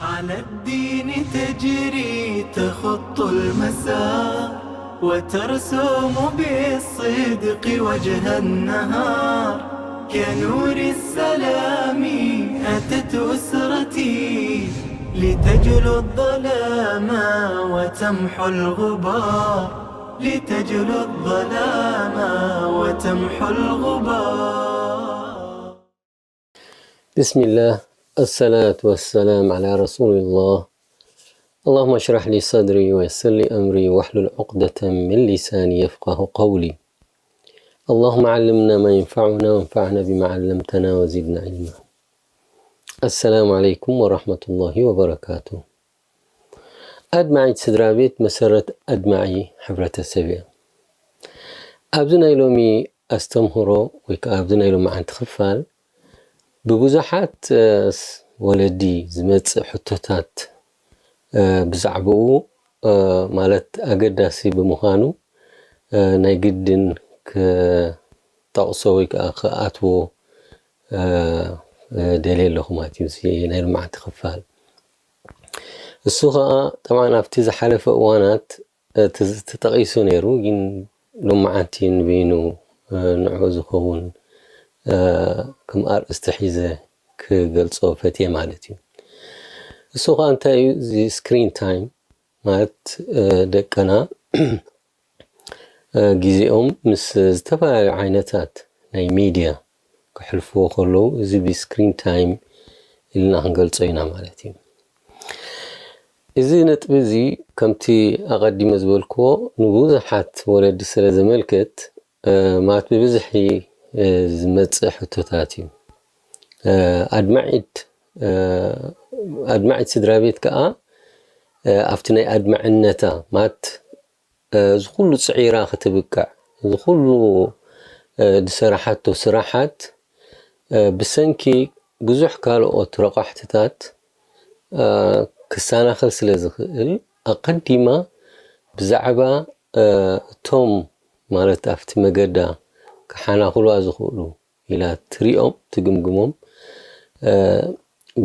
على الدين تجري تخط المسار، وترسم بالصدق وجه النهار. كنور السلام أتت أسرتي، لتجلو الظلام وتمحو الغبار، لتجلو الظلام وتمحو الغبار. بسم الله، الصلاة والسلام على رسول الله. اللهم اشرح لي صدري ويسر لي أمري واحلل عقدة من لساني يفقه قولي. اللهم علمنا ما ينفعنا وانفعنا بما علمتنا وزدنا علما. السلام عليكم ورحمة الله وبركاته. ኣድማዒት ስድራ ቤት መሰረት ኣድማዒ ሕብረተሰብ እያ። ኣብዚ ናይ ሎሚ ኣስተምህሮ ወይ ከዓ ኣብዚ ናይ ሎሚ ዓንቲ ክፋል ብብዙሓት ወለዲ ዝመፅእ ሕቶታት ብዛዕባኡ ማለት ኣገዳሲ ብምዃኑ ናይ ግድን ክጠቕሶ ወይ ከዓ ክኣትዎ ደልየ ኣለኹ ማለት እዩ። ናይ ሎሚ ዓንቲ ክፋል እሱ ከዓ ጠብዓን ኣብቲ ዝሓለፈ እዋናት ተጠቒሱ ነይሩ፣ ግን ሎመዓንቲ ንበይኑ ንዕኡ ዝኸውን ከም ኣርእስቲ ሒዘ ክገልጾ ፈትየ ማለት እዩ። እሱ ከዓ እንታይ እዩ? እዚ ስክሪን ታይም ማለት ደቅና ግዜኦም ምስ ዝተፈላለዩ ዓይነታት ናይ ሚድያ ከሕልፍዎ ከለዉ እዚ ብስክሪን ታይም ኢልና ክንገልጾ ኢና ማለት እዩ። እዚ ነጥቢ እዚ ከምቲ ኣቐዲመ ዝበልክዎ ንብዙሓት ወለዲ ስለ ዘመልክት ማለት ብብዝሒ ዝመፅእ ሕቶታት እዩ። ኣድማዒት ኣድማዒት ስድራ ቤት ከዓ ኣብቲ ናይ ኣድማዕነታ ማለት እዚ ኩሉ ፅዒራ ክትብቅዕ እዚ ኩሉ ዝሰራሓቶ ስራሓት ብሰንኪ ብዙሕ ካልኦት ረቋሕትታት ክሰናኸል ስለ ዝኽእል ኣቐዲማ ብዛዕባ እቶም ማለት ኣብቲ መገዳ ክሓናኹልዋ ዝኽእሉ ኢላ ትሪኦም ትግምግሞም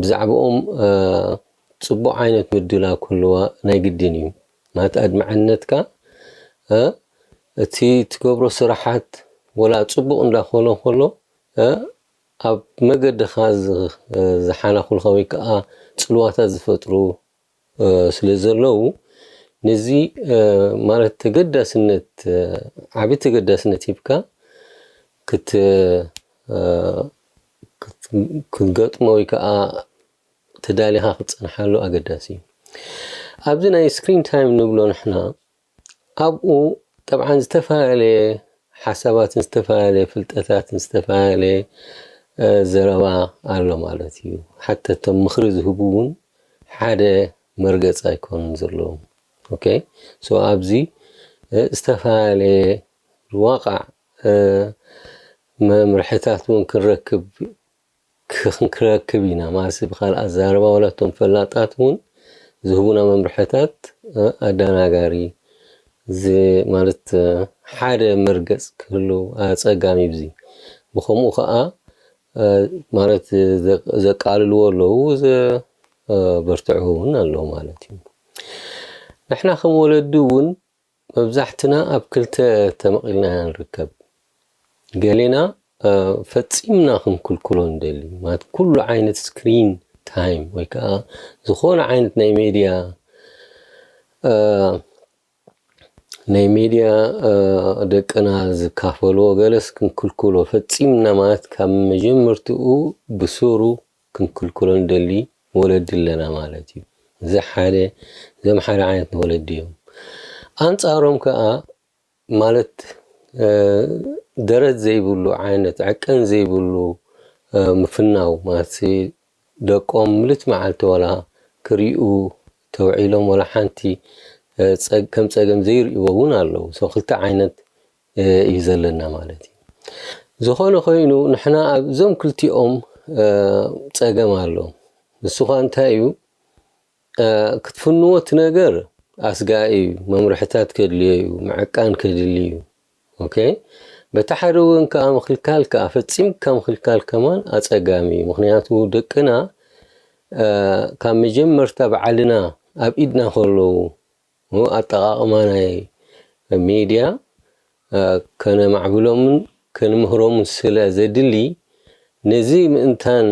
ብዛዕባኦም ፅቡቕ ዓይነት ምድላው ክህልዋ ናይ ግድን እዩ። ማለት ኣድማዕነትካ እቲ ትገብሮ ስራሓት ወላ ፅቡቕ እንዳኾነ ከሎ ኣብ መገድኻ ዝሓናኹልካ ወይ ከዓ ፅልዋታት ዝፈጥሩ ስለ ዘለዉ ነዚ ማለት ተገዳስነት ዓብዪ ተገዳስነት ሂብካ ክትገጥሞ ወይ ከዓ ተዳሊኻ ክትፀንሓሉ ኣገዳሲ እዩ። ኣብዚ ናይ ስክሪን ታይም ንብሎ ንሕና ኣብኡ ጠብዓን ዝተፈላለየ ሓሳባትን ዝተፈላለየ ፍልጠታትን ዝተፈላለየ ዘረባ ኣሎ ማለት እዩ። ሓተ እቶም ምኽሪ ዝህቡ እውን ሓደ መርገፂ ኣይኮኑን ዘለዎም። ኦኬ ሶ ኣብዚ ዝተፈላለየ ዋቃዕ መምርሕታት እውን ክንረክብ ክንክረክብ ኢና ማለት ብካልእ ኣዛረባ ዋላ እቶም ፈላጣት እውን ዝህቡና መምርሕታት ኣደናጋሪ ማለት ሓደ መርገፅ ክህሉ ኣፀጋሚ ብዚ ብከምኡ ከዓ ማለት ዘቃልልዎ ኣለዉ ዘበርትዑ እውን ኣለዉ ማለት እዩ። ንሕና ከም ወለዲ እውን መብዛሕትና ኣብ ክልተ ተመቒልና ኢና ንርከብ። ገሌና ፈፂምና ክንክልክሎ ንደሊ ማለት ኩሉ ዓይነት ስክሪን ታይም ወይ ከዓ ዝኾነ ዓይነት ናይ ሜድያ ናይ ሜድያ ደቅና ዝካፈልዎ ገለስ ክንክልክሎ ፈፂምና ማለት ካብ መጀመርትኡ ብስሩ ክንክልክሎ ንደሊ ወለዲ ኣለና ማለት እዩ። እዚ ሓደ እዞም ሓደ ዓይነት ወለዲ እዮም። ኣንፃሮም ከዓ ማለት ደረት ዘይብሉ ዓይነት ዕቀን ዘይብሉ ምፍናው ማለት ደቆም ምልት መዓልቲ ዋላ ክሪኡ ተውዒሎም ዋላ ሓንቲ ከም ፀገም ዘይርእዎ እውን ኣለዉ። ሰው ክልተ ዓይነት እዩ ዘለና ማለት እዩ። ዝኾነ ኮይኑ ንሕና ኣብዞም ክልቲኦም ፀገም ኣሎ። ንሱ ኸ እንታይ እዩ? ክትፍንዎ እቲ ነገር ኣስጋኢ እዩ። መምርሕታት ከድልዮ እዩ፣ ምዕቃን ከድሊ እዩ። ኦኬ በቲ ሓደ ወገን ከዓ ምክልካል ከዓ ፈፂምካ ምክልካል ከማን ኣፀጋሚ እዩ። ምክንያቱ ደቅና ካብ መጀመርታ ባዕልና ኣብ ኢድና ከለዉ ኣጠቓቕማ ናይ ሜድያ ከነማዕብሎምን ከንምህሮምን ስለ ዘድሊ፣ ነዚ ምእንታን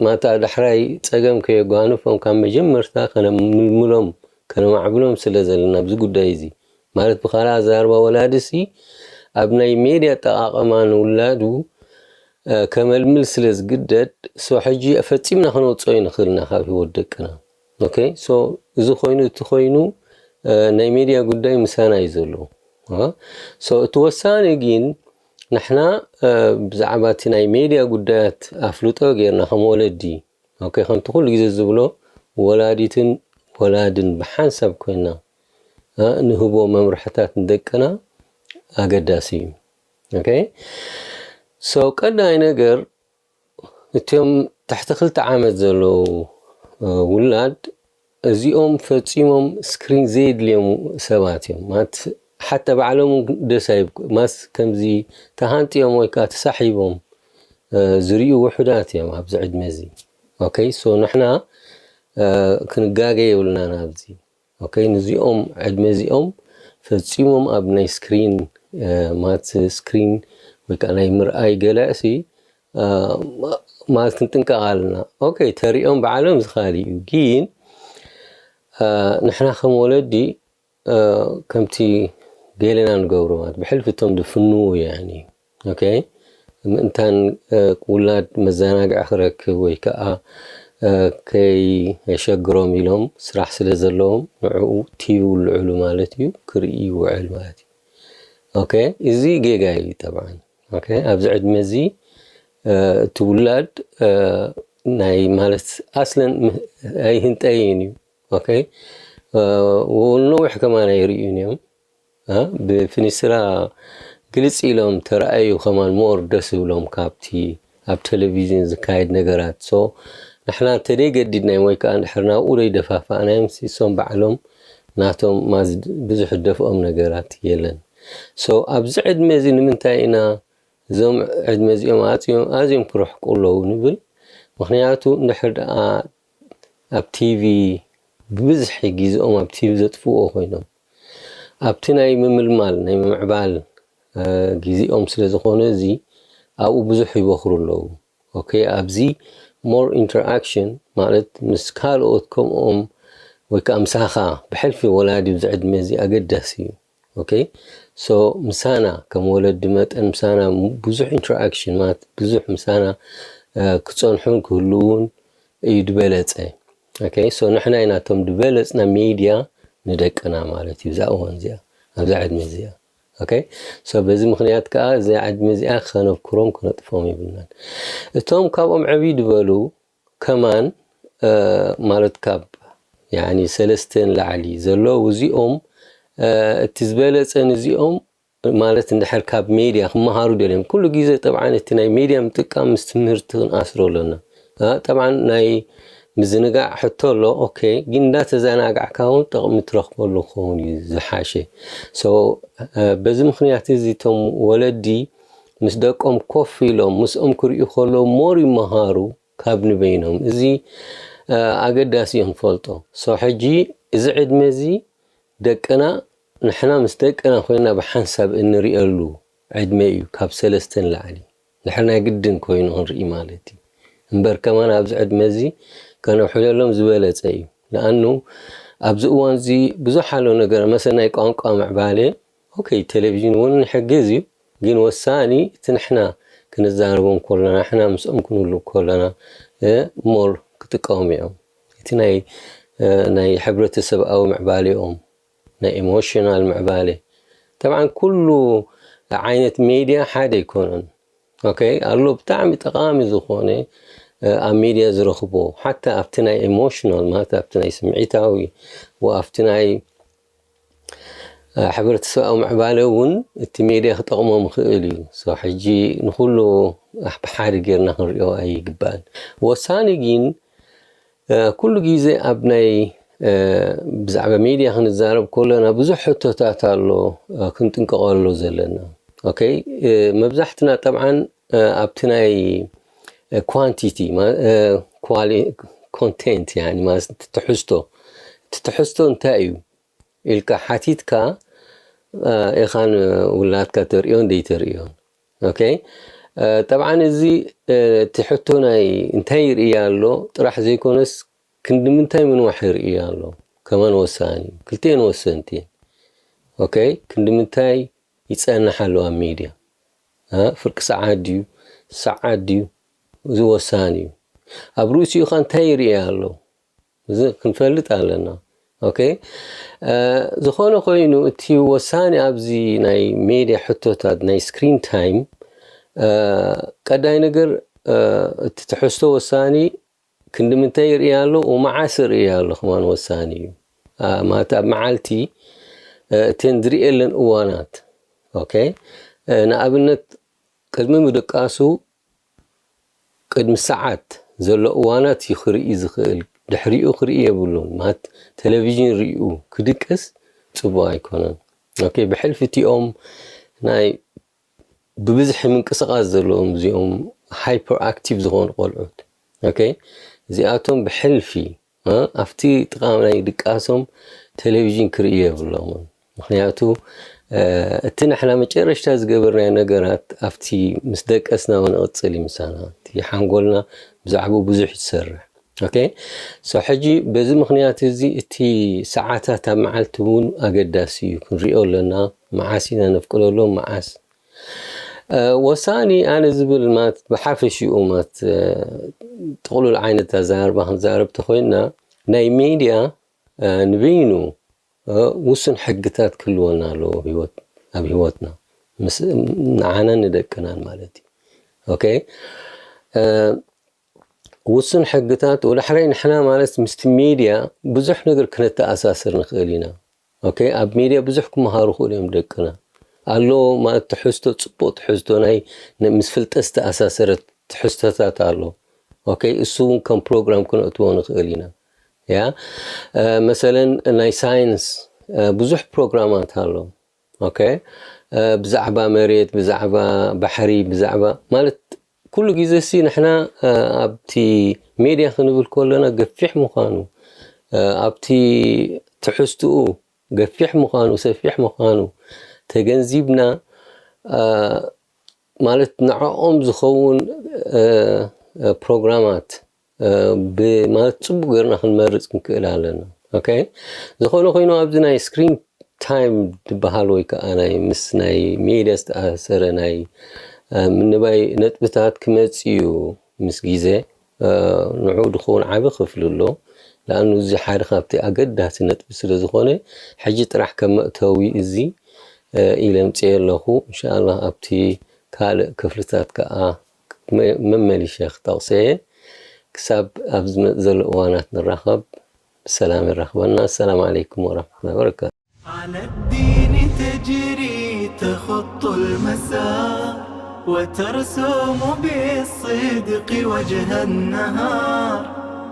ማታ ዳሕራይ ጸገም ከየጓንፎም ካብ መጀመርታ ከነምልምሎም ከነማዕብሎም ስለ ዘለና ኣብዚ ጉዳይ እዚ፣ ማለት ብኻልእ ኣዘራርባ ወላዲ ሲ ኣብ ናይ ሜድያ ኣጠቓቕማ ንውላዱ ከመልምል ስለ ዝግደድ፣ ሶ ሕጂ ፈጺምና ከነውጽኦ ኣይንኽእልና ካብ ህይወት ደቅና። ኦኬ፣ ሶ እዚ ኮይኑ እቲ ኮይኑ ናይ ሜድያ ጉዳይ ምሳና እዩ ዘሎ። ሶ እቲ ወሳኒ ግን ንሕና ብዛዕባ እቲ ናይ ሜድያ ጉዳያት ኣፍልጦ ጌርና ከም ወለዲ፣ ኦኬ፣ ከምቲ ኩሉ ግዜ ዝብሎ ወላዲትን ወላድን ብሓንሳብ ኮይና ንህቦ መምርሕታት ንደቅና ኣገዳሲ እዩ። ኦኬ፣ ሶ ቀዳይ ነገር እቲኦም ትሕቲ ክልተ ዓመት ዘለዉ ውላድ እዚኦም ፈጺሞም ስክሪን ዘየድልዮም ሰባት እዮም። ማት ሓታ ባዕሎም ደስ ኣይብ ማስ ከምዚ ተሃንጥዮም ወይ ከዓ ተሳሒቦም ዝርእዩ ውሑዳት እዮም ኣብዚ ዕድመ እዚ። ኦኬ፣ ሶ ንሕና ክንጋገ የብልናን ኣብዚ። ኦኬ፣ ንዚኦም ዕድመ እዚኦም ፈጺሞም ኣብ ናይ ስክሪን ማት ስክሪን ወይ ከዓ ናይ ምርኣይ ገለእሲ ማለት ክንጥንቀቕ ኣለና። ኦኬ፣ ተሪኦም ባዕሎም ዝኻሊ እዩ፣ ግን ንሕና ከም ወለዲ ከምቲ ገለና ንገብሮ ማለት ብሕልፊ እቶም ድፍንዎ ያኒ። ኦኬ፣ ምእንታን ውላድ መዘናግዒ ክረክብ ወይ ከዓ ከይሸግሮም ኢሎም ስራሕ ስለ ዘለዎም ንዕኡ ቲቪ ውልዕሉ ማለት እዩ፣ ክርኢ ይውዕል ማለት እዩ። ኦኬ፣ እዚ ጌጋ እዩ ጠብዓን። ኦኬ፣ ኣብዚ ዕድመ እዚ እቲ ውላድ ናይ ማለት ኣስለን ኣይህንጠይን እዩ። ኦኬ፣ ንነዊሕ ከማን ኣይርእዩን እዮም። ብፊኒስትራ ግልጽ ኢሎም ተረኣዩ ከማን ሞር ደስ ይብሎም ካብቲ ኣብ ቴሌቪዥን ዝካየድ ነገራት። ሶ ንሕና እንተደይ ገዲድናዮም ወይ ከዓ እንድሕር ናብኡ ደይ ደፋፋእናዮም ሲ እሶም ባዕሎም ናቶም ማዝ ብዙሕ ደፍኦም ነገራት የለን። ሶ ኣብዚ ዕድመ እዚ ንምንታይ ኢና እዞም ዕድመ እዚኦም ኣፅዮም ኣዝዮም ክረሕቁ ኣለዉ ንብል? ምክንያቱ እንድሕር ደኣ ኣብ ቲቪ ብብዝሒ ግዜኦም ኣብ ቲቪ ዘጥፍዎ ኮይኖም ኣብቲ ናይ ምምልማል ናይ ምምዕባል ግዜኦም ስለ ዝኾነ እዚ ኣብኡ ብዙሕ ይበክሩ ኣለዉ። ኦኬ፣ ኣብዚ ሞር ኢንተርኣክሽን ማለት ምስ ካልኦት ከምኦም ወይ ከዓ ምሳኻ ብሕልፊ ወላዲ ኣብዚ ዕድመ እዚ ኣገዳሲ እዩ። ኦኬ፣ ሶ ምሳና ከም ወለዲ መጠን ምሳና ብዙሕ ኢንተርኣክሽን ማለት ብዙሕ ምሳና ክፀንሑን ክህልውን እዩ ዝበለፀ። ኦኬ፣ ሶ ንሕና ኢና እቶም ዝበለፅና ሜድያ ንደቅና ማለት እዩ እዛ እዋን እዚኣ ኣብዛ ዕድመ እዚኣ። ኦኬ፣ ሶ በዚ ምክንያት ከዓ እዛ ዕድመ እዚኣ ከነብክሮም ከነጥፎም ይብልናን። እቶም ካብኦም ዕብይ ዝበሉ ከማን ማለት ካብ ያኒ ሰለስተ ንላዕሊ ዘለዉ እዚኦም እቲ ዝበለፀ ንዚኦም ማለት እንድሕር ካብ ሜድያ ክመሃሩ ደልዮም ኩሉ ግዜ ጠብዓን እቲ ናይ ሜድያ ምጥቃም ምስ ትምህርቲ ክንኣስሮ ኣለና። ጠብዓን ናይ ምዝንጋዕ ሕቶ ኣሎ። ኦኬ፣ ግን እንዳተዘናጋዕካ እውን ጠቕሚ ትረኽበሉ ክኸውን እዩ ዝሓሸ። በዚ ምክንያት እዚ እቶም ወለዲ ምስ ደቆም ኮፍ ኢሎም ምስኦም ክርእዩ ከለዉ ሞር ይመሃሩ ካብ ንበይኖም። እዚ ኣገዳሲ እዩ ክንፈልጦ። ሶ ሕጂ እዚ ዕድመ እዚ ደቅና ንሕና ምስ ደቅና ኮይና ብሓንሳብ እንሪእሉ ዕድመ እዩ ካብ ሰለስተ ንላዕሊ። ድሕር ናይ ግድን ኮይኑ ክንርኢ ማለት እዩ። እምበር ከማን ኣብዚ ዕድመ እዚ ከነውሕደሎም ዝበለፀ እዩ። ንኣኑ ኣብዚ እዋን እዚ ብዙሕ ኣሎ ነገር መሰ ናይ ቋንቋ ምዕባለ። ኦኬ፣ ቴሌቪዥን እውን ንሕግዝ እዩ፣ ግን ወሳኒ እቲ ንሕና ክንዛረቦም ከሎና ንሕና ምስኦም ክንህሉ ከሎና ሞር ክጥቀሙ እዮም። እቲ ናይ ናይ ሕብረተሰብኣዊ ምዕባሌኦም ናይ ኢሞሽናል ምዕባለ። ጠብዓን ኩሉ ዓይነት ሜድያ ሓደ ኣይኮነን። ኦኬ፣ ኣሎ ብጣዕሚ ጠቓሚ ዝኾነ ኣብ ሜድያ ዝረኽቦ ሓታ ኣብቲ ናይ ኢሞሽናል ማለት ኣብቲ ናይ ስምዒታዊ ወኣብቲ ናይ ሕብረተሰብኣዊ ምዕባለ እውን እቲ ሜድያ ክጠቕሞም ይኽእል እዩ። ሕጂ ንኩሉ ብሓደ ጌርና ክንሪኦ ኣይግባእን። ወሳኒ ግን ኩሉ ግዜ ኣብ ናይ ብዛዕባ ሜድያ ክንዛረብ ከሎና ብዙሕ ሕቶታት ኣሎ ክንጥንቀቐሉ ዘለና። ኦኬ፣ መብዛሕትና ጠብዓን ኣብቲ ናይ ኳንቲቲ content፣ ያኒ ማለት እቲ ትሕዝቶ፣ እቲ ትሕዝቶ እንታይ እዩ ኢልካ ሓቲትካ፣ እ፣ ኢኻን ውላድካ ተርእዮን ደይተርእዮን። ኦኬ። እ፣ ጠብዓን እዚ፣ እ፣ እቲ ሕቶ ናይ እንታይ ይርኢ ኣሎ ጥራሕ ዘይኮነስ ክንዲ ምንታይ ምንዋሕ ይርኢ ኣሎ ከማን ወሳኒ እዩ። ክልቲኤን ወሰንቲ እየን። ኦኬ። ክንዲ ምንታይ ይጸንሕ ኣሎ ኣብ ሚድያ? እ፣ ፍርቂ ሰዓት ድዩ፣ ሰዓት ድዩ? እዚ ወሳኒ እዩ። ኣብ ርእሲኡ ኸ እንታይ ይርኢ ኣሎ? እዚ ክንፈልጥ ኣለና። ኦኬ። እ፣ ዝኾነ ኮይኑ እቲ ወሳኒ ኣብዚ ናይ ሜድያ ሕቶታት ናይ ስክሪን ታይም፣ እ፣ ቀዳይ ነገር፣ እ፣ እቲ ትሕዝቶ ወሳኒ፣ ክንዲ ምንታይ ይርኢ ኣሎ፣ ወመዓስ ይርኢ ኣሎ ከማን ወሳኒ እዩ። እ፣ ማለት ኣብ መዓልቲ፣ እ፣ እተን ዝርእየለን እዋናት። ኦኬ። እ፣ ንኣብነት ቅድሚ ምድቃሱ ቅድሚ ሰዓት ዘሎ እዋናት እዩ ክርኢ ዝኽእል። ድሕሪኡ ክርኢ የብሉን። ማለት ቴሌቪዥን ሪኡ ክድቅስ ጽቡቕ ኣይኮነን። ኦኬ፣ ብሕልፊ እቲኦም ናይ ብብዝሒ ምንቅስቓስ ዘለዎም፣ እዚኦም ሃይፐር ኣክቲቭ ዝኾኑ ቆልዑት፣ ኦኬ፣ እዚኣቶም ብሕልፊ፣ እ፣ ኣብቲ ጥቓ ናይ ድቃሶም ቴሌቪዥን ክርእዩ የብሎምን። ምኽንያቱ፣ እ፣ እቲ ንሕና መጨረሽታ ዝገበርናዮ ነገራት ኣብቲ ምስ ደቀስና እውን ይቕጽል እዩ ምሳና። እቲ ሓንጎልና ብዛዕባኡ ብዙሕ ይሰርሕ። ኦኬ? ሶ፣ ሕጂ በዚ ምኽንያት እዚ እቲ ሰዓታት ኣብ መዓልቲ እውን ኣገዳሲ እዩ። ክንሪኦ ኣለና፣ መዓስ ኢና ነፍቅደሎም፣ መዓስ። እ፣ ወሳኒ ኣነ ዝብል ማለት ብሓፈሽኡ ማለት፣ እ፣ ጥቕሉል ዓይነት ኣዘራርባ ክንዛረብ ተኾይንና፣ ናይ ሜድያ፣ እ፣ ንበይኑ፣ እ፣ ውሱን ሕግታት ክህልወና ኣለዎ ህይወት፣ ኣብ ህይወትና። ምስ፣ ንዓናን ንደቅናን ማለት እዩ። ኦኬ? እ፣ ውሱን ሕግታት፣ ወዳሕራይ ንሕና ማለት ምስቲ ሜድያ ብዙሕ ነገር ክነተኣሳስር ንኽእል ኢና። ኦኬ? ኣብ ሜድያ ብዙሕ ክመሃሩ ክእሉ እዮም ደቅና። ኣሎ ማለት ትሕዝቶ፣ ጽቡቕ ትሕዝቶ፣ ናይ፣ ን-፣ ምስ ፍልጠት ዝተኣሳሰረ ትሕዝቶታት ኣሎ። ኦኬ? እሱ እውን ከም ፕሮግራም ክነእትዎ ንኽእል ኢና። ያ? እ፣ መሰለን ናይ ሳይንስ፣ እ፣ ብዙሕ ፕሮግራማት ኣሎ። ኦኬ? እ፣ ብዛዕባ መሬት፣ ብዛዕባ ባሕሪ፣ ብዛዕባ ማለት ኩሉ ግዜ ሲ ንሕና፣ እ፣ ኣብቲ ሜድያ ክንብል ከለና ገፊሕ ምዃኑ፣ እ፣ ኣብቲ ትሕዝትኡ ገፊሕ ምዃኑ፣ ሰፊሕ ምዃኑ ተገንዚብና፣ እ፣ ማለት ንዕኦም ዝኸውን፣ እ፣ እ፣ ፕሮግራማት፣ እ፣ ብ-፣ ማለት ጽቡቕ ጌርና ክንመርጽ ክንክእል ኣለና። ኦኬ? ዝኾነ ኮይኑ ኣብዚ ናይ ስክሪን ታይም ዝበሃል ወይ ከኣ ናይ ምስ ናይ ሜድያ ዝተኣሰረ ናይ፣ እ፣ ምንባይ ነጥብታት ክመጽእ እዩ ምስ ግዜ። እ፣ ንዕኡ ድኸውን ዓቢ ክፍሊ ኣሎ። ለኣኑ እዚ ሓደ ካብቲ ኣገዳሲ ነጥቢ ስለ ዝኾነ፣ ሕጂ ጥራሕ ከም መእተዊ እዚ፣ እ፣ ኢለ ኣምጽኤ ኣለኹ። እንሻኣላህ ኣብቲ ካልእ ክፍልታት ከኣ መ-፣ መመሊሸ ክጠቕሰ እየ። ክሳብ ኣብ ዝመጽእ ዘሎ እዋናት ንራኸብ። ብሰላም የራኽበና። ኣሰላሙ ዓለይኩም ወረሕመቱላሂ ወበረካቱ። على الدين تجري تخط المسار، وترسم بالصدق وجه النهار.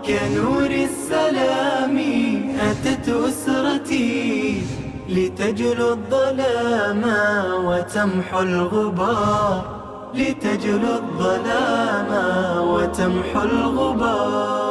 كنور السلام أتت أسرتي، لتجلو الظلام وتمحو الغبار، لتجلو الظلام وتمحو الغبار.